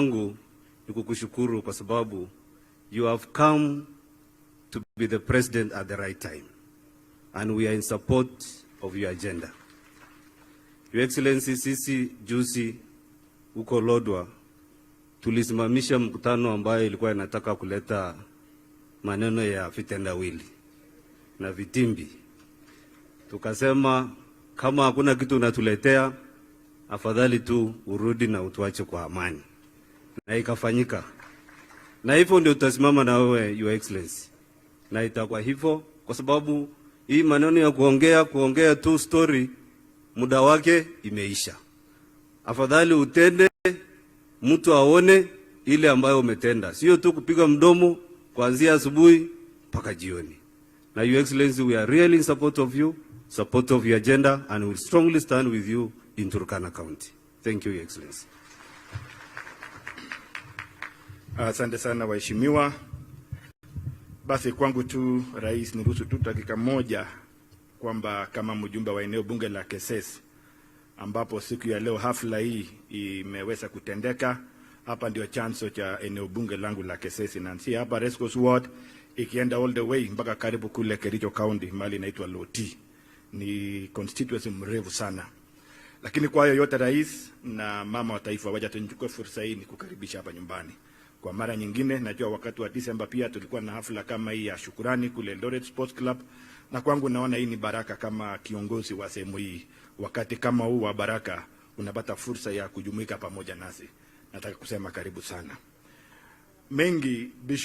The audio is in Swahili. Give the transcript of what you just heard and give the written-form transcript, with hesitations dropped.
Yangu ni kukushukuru kwa sababu you have come to be the president at the right time and we are in support of your agenda. Your Excellency, sisi juzi huko Lodwar tulisimamisha mkutano ambayo ilikuwa inataka kuleta maneno ya vitendawili na vitimbi. Tukasema kama hakuna kitu unatuletea, afadhali tu urudi na utuache kwa amani, na ikafanyika. Na hivyo ndio tutasimama na wewe, Your Excellency, na itakuwa hivyo kwa sababu hii maneno ya kuongea kuongea tu story muda wake imeisha. Afadhali utende, mtu aone ile ambayo umetenda, sio tu kupiga mdomo kuanzia asubuhi mpaka jioni. Na Your Excellency, we are really in support of you, support of your agenda, and we will strongly stand with you in Turkana County. Thank you, Your Excellency. Asante sana waheshimiwa. Basi kwangu tu, Rais, niruhusu tu dakika moja kwamba kama mjumbe wa eneo bunge la Keses, ambapo siku ya leo hafla hii imeweza kutendeka, hapa ndio chanzo cha eneo bunge langu la Keses, na hapa Racecourse Ward ikienda all the way mpaka karibu kule Kericho County, mahali inaitwa Loti. Ni constituency mrefu sana. Lakini kwa hayo yote, Rais na mama wa taifa, wacha tuchukue fursa hii nikukaribisha hapa nyumbani kwa mara nyingine. Najua wakati wa Disemba pia tulikuwa na hafla kama hii ya shukurani kule Eldoret Sports Club, na kwangu naona hii ni baraka kama kiongozi wa sehemu hii. Wakati kama huu wa baraka unapata fursa ya kujumuika pamoja nasi. Nataka kusema karibu sana. Mengi Bishop